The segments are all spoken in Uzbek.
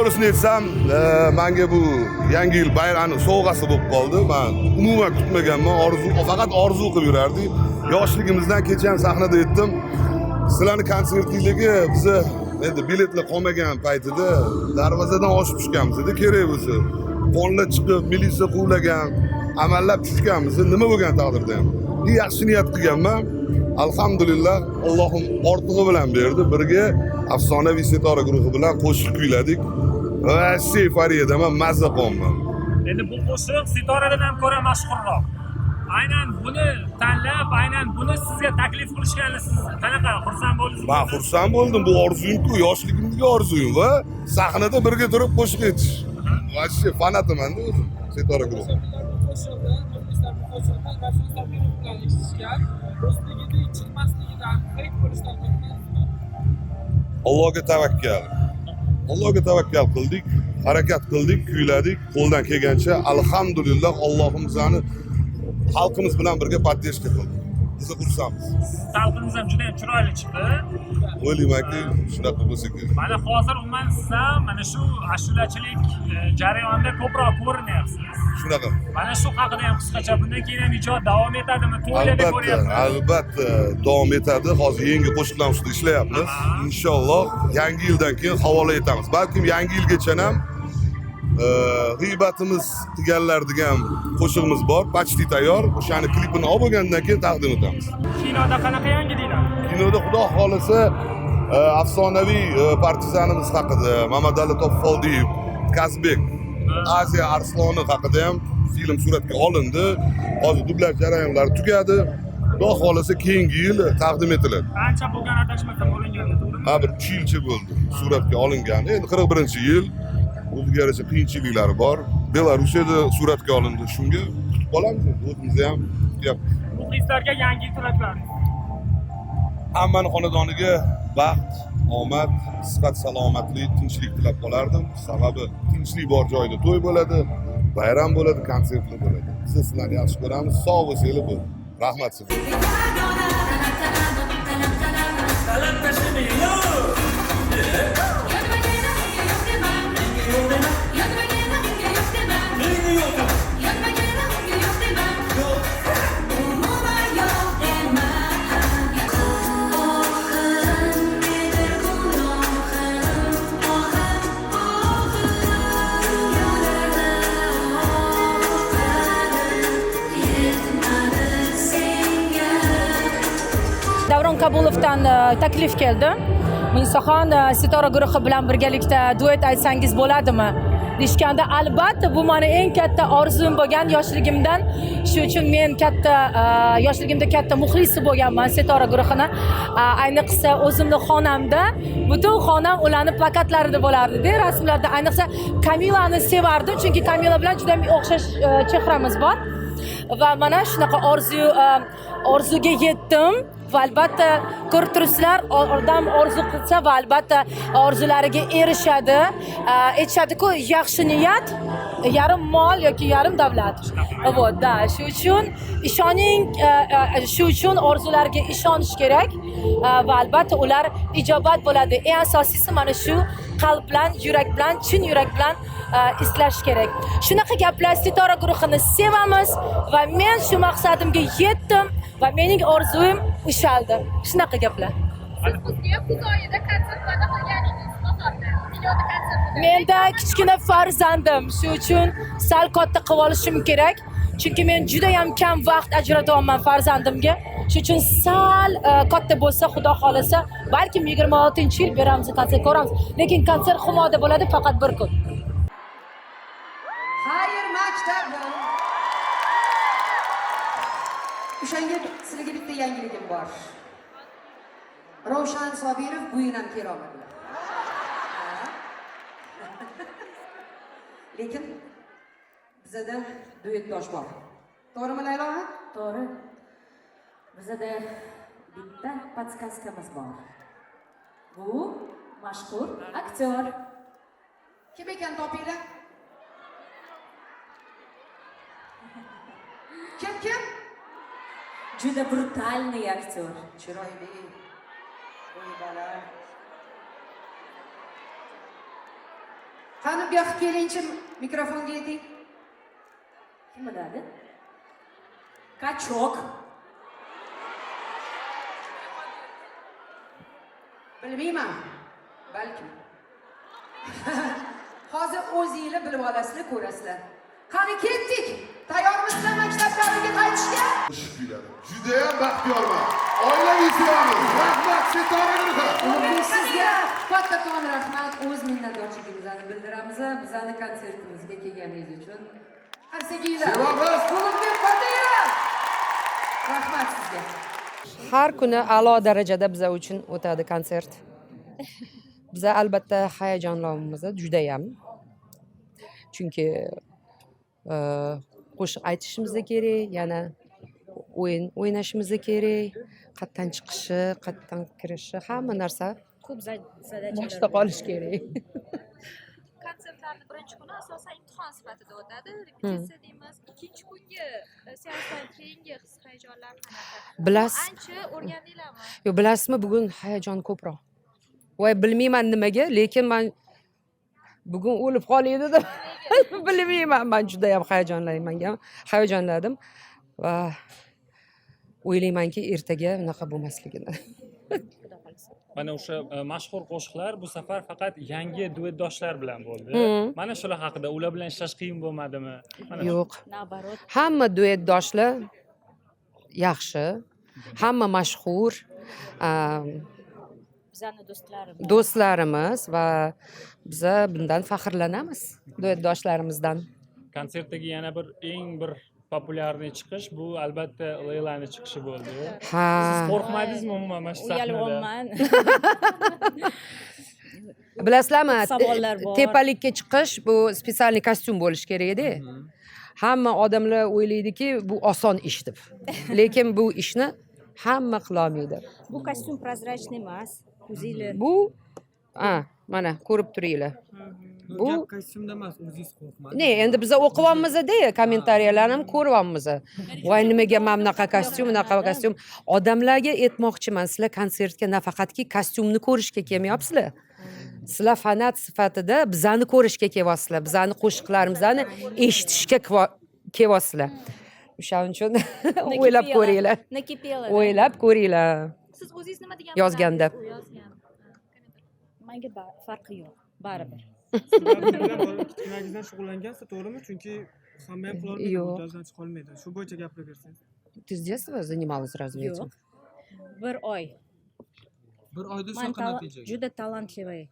To'g'risini aytsam, menga bu yangi yil bayrami sovg'asi bo'lib qoldi. Men umuman kutmaganman, orzu, faqat orzu qilib yurardik. Yoshligimizdan kecha ham sahnada aytdim. Sizlarni konsertingizga biza endi biletlar qolmagan paytida darvozadan oshib tushganmiz edi, kerak bo'lsa. Qonlar chiqib, militsiya quvlagan, amallab tushganmiz. Nima bo'lgan taqdirda ham. Yaxshi niyat qilganman. Alhamdulillah, Allohim ortig'i bilan berdi. Birga afsonaviy Setora guruhi bilan qo'shiq kuyladik. Вообще euforiyadaman, mazza qilyapman. Endi bu qo'shiq Sitoradan ham ko'ra mashhurroq. Aynan buni tanlab, aynan buni sizga taklif qilishgani siz qanaqa xursand bo'ldingizmi? Men xursand bo'ldim. Bu orzuyim-ku, yoshligimdagi orzuyim va sahnada birga turib qo'shiq aytish. Вообще fanatiman-da o'zim Setora guruhi. Qo'shiqni, muxlislar bu qo'shiqni Ravshan Sobirov bilan eshitishgan. Do'stligida chiqmasligidan, xayt bo'lishidan qo'rqmaysizmi? Allohga tavakkal. Allohga tavakkal qildik, harakat qildik, kuyladik, qo'ldan kelgancha alhamdulillah Allohim bizani xalqimiz bilan birga поддержка qildi. Biz xursandmiz. Siz talqiningiz ham juda ham chiroyli chiqdi. O'ylaymanki, shunaqa bo'lsa kerak. Mana hozir umuman siz ham mana shu ashulachilik jarayonida ko'proq ko'rinyapsiz. Shunaqa. Mana shu haqida ham qisqacha, bundan keyin ham ijod davom etadimi? To'ylarda Albatta, ko'ryapmiz. albatta davom etadi. Hozir yangi qo'shiqlar ustida ishlayapmiz. Inshaalloh yangi yildan keyin havola etamiz. Balkim yangi yilgacha ham g'iybatimiz qilganlar degan qo'shig'imiz bor, почти tayyor. O'shani klipini olib bo'lgandan keyin taqdim etamiz. Kinoda qanaqa yangiliklar? Kinoda Xudo xohlasa afsonaviy partizanimiz haqida, Mamadali Topfoldiyev, Kazbek, Aziya arsloni haqida ham film suratga olindi. Hozir dublyaj jarayonlari tugadi. Xudo xohlasa keyingi yil taqdim etiladi. Ancha bo'lgan adashmasam olingandi, to'g'rimi? Ha, bir 3 yilcha bo'ldi suratga olingani. Endi 41-yil, o'ziga yarasha qiyinchiliklari bor. Belarusiyada suratga olindi. Shunga kutib qolamiz endi, o'zimiz ham kutyapmiz. Muxlislarga yangi yil tilaklari. Hammani xonadoniga baxt, omad, sihat, salomatlik, tinchlik tilab qolardim. Sababi tinchlik bor joyda to'y bo'ladi, bayram bo'ladi, konsertlar bo'ladi. Biz sizlarni yaxshi ko'ramiz. Sog' bo'lsanglar bo'ldi. Rahmat sizga. Davron Kabulovdan taklif keldi. Munisaxon, Sitora guruhi bilan birgalikda duet aytsangiz bo'ladimi? Deyishganda albatta bu meni eng katta orzum bo'lgan yoshligimdan. Shu uchun men katta yoshligimda katta muxlisi bo'lganman Sitora guruhini. Ayniqsa o'zimni xonamda butun xonam ularni plakatlarida bo'lardi-da, rasmlarda. Ayniqsa Kamilani sevardim, chunki Kamila bilan juda ham o'xshash chehramiz bor. Va mana shunaqa orzuga yetdim. Va albatta ko'rib turibsizlar, odam orzu qilsa va albatta orzulariga erishadi. Aytishadi-ku, yaxshi niyat yarim mol yoki yarim davlat. Вот, да, shu uchun ishoning, shu uchun orzularga ishonish kerak va albatta ular ijobat bo'ladi. Eng asosiysi mana shu qalb bilan, yurak bilan, chin yurak bilan istash kerak. Shunaqa gaplar. Sitora guruhini sevamiz va men shu maqsadimga yetdim va mening orzuyim ushaldi. Shunaqa gaplar. Siz bizga kuz oyida konsert va'da qilganingiz bahorda, Kinoda konsertida. Menda kichkina farzandim, shu uchun sal katta qilib olishim kerak. Chunki men juda ham kam vaqt ajratyapman farzandimga. Shu uchun sal katta bo'lsa, Xudo xolasa, balkim 26-yil beramiz konsert, ko'ramiz. Lekin konsert Humoda bo'ladi faqat bir kun. Xayr maktabim. O'shanga sizlarga bitta yangiligim bor. Ravshan Sobirov bu yil ham kelolmadilar. Lekin bizada duetdosh bor. To'g'rimi Laylo? To'g'ri. Bizada bitta podskazkamiz bor. Bu mashhur aktyor. Kim ekan topinglar? Kim kim? Juda brutalniy aktyor. Chiroyli. Bo'yi baland. Qani, bu yoqqa kelingchi, mikrofonga yeting. Kim biladi? Качок. Bilmayman. Balkim. Hozir o'zinglar bilib olasizlar, ko'rasizlar. Qani, ketdik. Tayyormisizlar maktab davriga qaytishga? Qo'shiq kuyladim. Judayam baxtiyorman. Oilaviy sevamiz. Rahmat, Sitora guruhi. Ulug'bek, sizga kattakon rahmat. O'z minnatdorchiligimizni bildiramiz bizani konsertimizga kelganingiz uchun. Qarsakiylar. Sevamiz. Ulug'bek Qodirov. Rahmat sizga. Har kuni a'lo darajada biza uchun o'tadi konsert. Biza albatta hayajonlanamiz judayam. Chunki qo'shiq aytishimiz kerak, yana o'yin o'ynashimiz kerak, qayerdan chiqishi, qayerdan kirishi, hamma narsa Ko'p задача lar. Boshda qolishi kerak. Konsertlarni birinchi kuni asosan imtihon sifatida o'tadi, repetitsiya deymiz. Ikkinchi kungi seansdan keyingi his hayajonlar qanaqa? Bilasiz, Ancha o'rgandinglarmi? Yo'q, bilasizmi, bugun hayajon ko'proq. Voy, bilmayman nimaga, lekin man bugun o'lib qolay dedim. Bilmayman, man judayam hayajonlanman, hayajonladim va o'ylaymanki, ertaga unaqa bo'lmasligini. Mana o'sha mashhur qo'shiqlar bu safar faqat yangi duetdoshlar bilan bo'ldi. Mana shular haqida, ular bilan ishlash qiyin bo'lmadimi? Mana shu. Yo'q. Наоборот. Hamma duetdoshlar yaxshi, hamma mashhur. Bizani do'stlarimiz. Do'stlarimiz va biza bundan faxrlanamiz, duetdoshlarimizdan. Konsertdagi yana bir eng bir популярный chiqish bu albatta Leylani chiqishi bo'ldi. Ha. Siz qo'rqmadingizmi umuman mana shu sahnada? Uyalyapman. Bilasizlarmi, Savollar bor. Tepalikka chiqish bu специальный kostyum bo'lishi kerak edi. Hamma odamlar o'ylaydiki, bu oson ish deb. Lekin bu ishni hamma qilolmaydi. Bu kostyum прозрачный emas. O'zinglar. Bu, ha, mana ko'rib turinglar. Bu Bu gap kostyumda emas, o'zingiz qo'rqmadingiz. Ne, endi biza o'qiyapmiz-da, kommentariyalarni ham ko'ryapmiz. Voy, nimaga mana bunaqa kostyum, bunaqa kostyum. Odamlarga aytmoqchiman, sizlar konsertga nafaqatki kostyumni ko'rishga kelmayapsizlar. Sizlar fanat sifatida bizani ko'rishga kelyapsizlar, bizani qo'shiqlarimizni eshitishga kelyapsizlar. O'shaning uchun o'ylab ko'ringlar. Накипело. O'ylab ko'ringlar. Siz o'zingiz nima degan Yozganda. bo'lardingiz u yozgan? Menga farqi yo'q. Baribir. Kichkinagizdan shug'ullangansiz, to'g'rimi? Chunki hamma ham qilolmaydi, Yo'q. uddasidan chiqolmaydi. Shu bo'yicha gapirib bersangiz. Ты с детства занималась разве этим? Yo'q. Bir oy. Bir oyda Man shunaqa natijaga. Juda talantливый.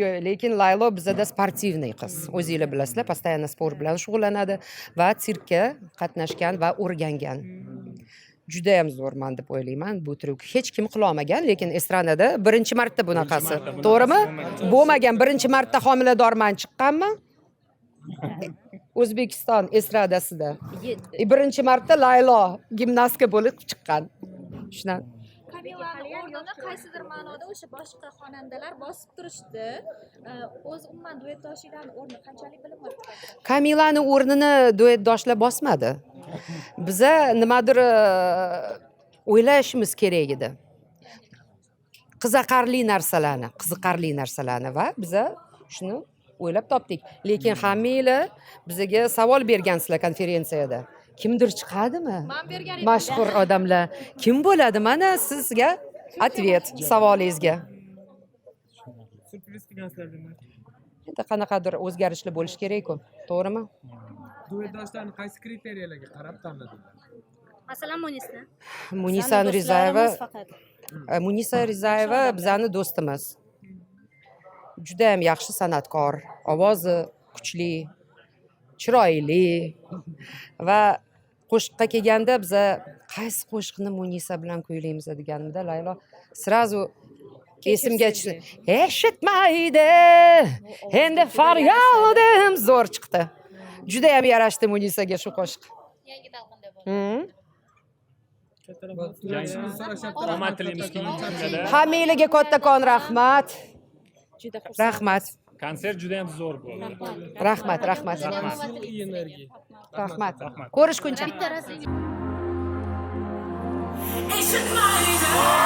Yo'q, lekin Laylo bizada спортивный qiz. O'zinglar bilasizlar, постоянно sport bilan shug'ullanadi va sirkka qatnashgan va o'rgangan. Judayam zo'rman deb o'ylayman bu tryuk. Hech kim qilolmagan, lekin estradada birinchi marta bunaqasi. Birinchi marta bunaqasi To'g'rimi? bo'lmagan. Bo'lmagan. Birinchi marta homiladorman chiqqanman. O'zbekiston estradasida. Birinchi marta Laylo gimnastka bo'lib chiqqan. Shundan. Kamilani o'rnini qaysidir ma'noda o'sha boshqa xonandalar bosib turishdi. O'zi umuman duetdoshinglarni o'rni qanchalik bilinmoqda? Kamilani o'rnini duetdoshlar bosmadi. Biza nimadir o'ylashimiz kerak edi. Qiziqarli narsalarni, qiziqarli narsalarni va biza shuni o'ylab topdik. Lekin hammanglar bizaga savol bergansizlar konferensiyada. Kimdir chiqadimi? Man bergan edim. Mashhur odamlar kim bo'ladi? Mana sizga ответ savolingizga. Syurpriz qilgansizlar demak. Endi qanaqadir o'zgarishlar bo'lishi kerak-ku, to'g'rimi? Duetdoshlarni qaysi kriteriyalarga qarab tanladinglar? Masalan, Munisni. Munisa Rizayeva, Do'stlarimiz faqat. Munisa Rizayeva bizani do'stimiz. Juda ham yaxshi san'atkor, ovozi kuchli, chiroyli va qo'shiqqa kelganda biza qaysi qo'shiqni Munisa bilan kuylaymiz deganimda Laylo сразу esimga tushdi. Eshitmaydi. Endi faryodim zo'r chiqdi. Juda ham yarashdi Munisaga shu qo'shiq. Yangi talqinda bo'ldi. So'rashyapti. Omad tilaymiz keyingi kunlarda. Hammanglarga kattakon rahmat. Juda xursand. Rahmat. Konsert juda ham zo'r bo'ldi. Rahmat, rahmat. Rahmat. Energiya. Rahmat. Rahmat. Ko'rishguncha. Bitta rasm Eshitmaydi.